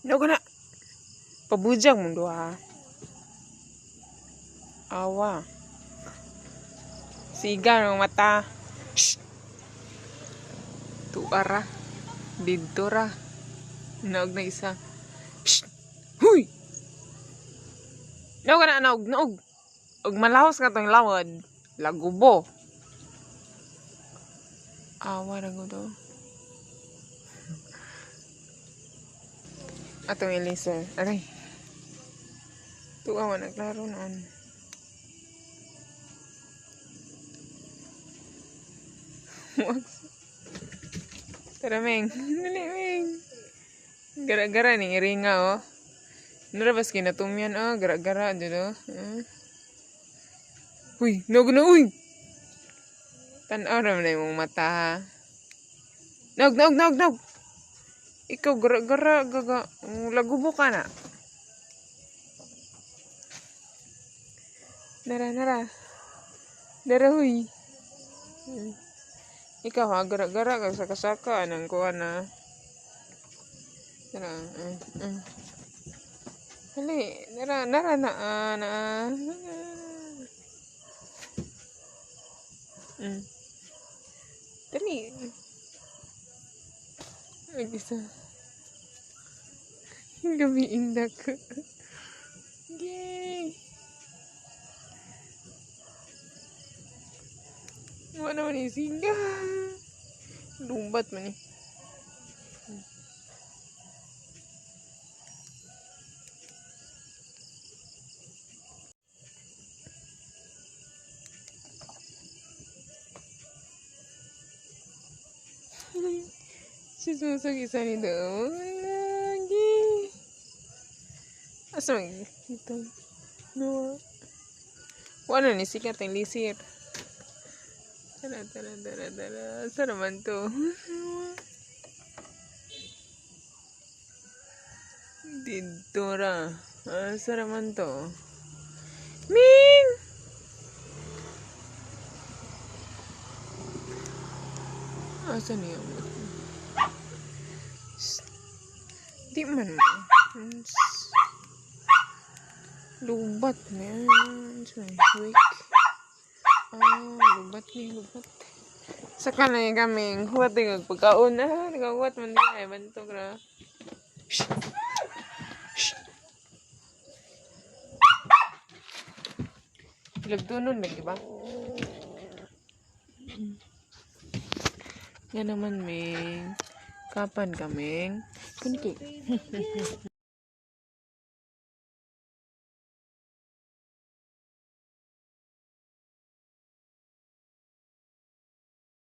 No ka na. Pabujang mong duha. Awa. Siga ng mata. Shh. Tuara. Didto ra. Naog na isa. Shh. Huy! Naog ka na, naog, naog. Og malahos ka tong lawad. Lagubo. Awa ra gud oh. Atong Elisa. Aray. Tuwa man nagklaro noon. Tara, Meng. Dali, Meng. Gara-gara ni iringa, oh. Nara bas kinatumyan, oh. Gara-gara, dito. Uy, nog na, uy! Tanaw naman na imong mata, ha? Nog, nog, nog, nog! Ikaw, gara-gara, gaga. Lagubo ka na. Nara, nara. Nara, huy. Ikaw, ha? Gara-gara, kag saka-saka. Anong kuha na? Nara, Dali, nara, nara, na, ah, na, ah. Dali. Ay, isa. Gabi indak. Yay! Wala naman isiga. Lumbat man eh. Sisusog isa ni doon. Lagi. Asa man ito? No. Wala ni sikat ang lisir. Tara, tara, tara, tara. Asa naman to? Dito ra. Asa naman to? Ming! Asa niya? Di man. Lubat na yan. Wait. Ah, lubat ni, lubat. Saka na yung kaming huwat yung pagkaon na. Nagahuwat man din ay bantog ra. Shh. Shh. Lagdunon ba, di ba? Yan naman, Ming. Kapan kaming? Kunti.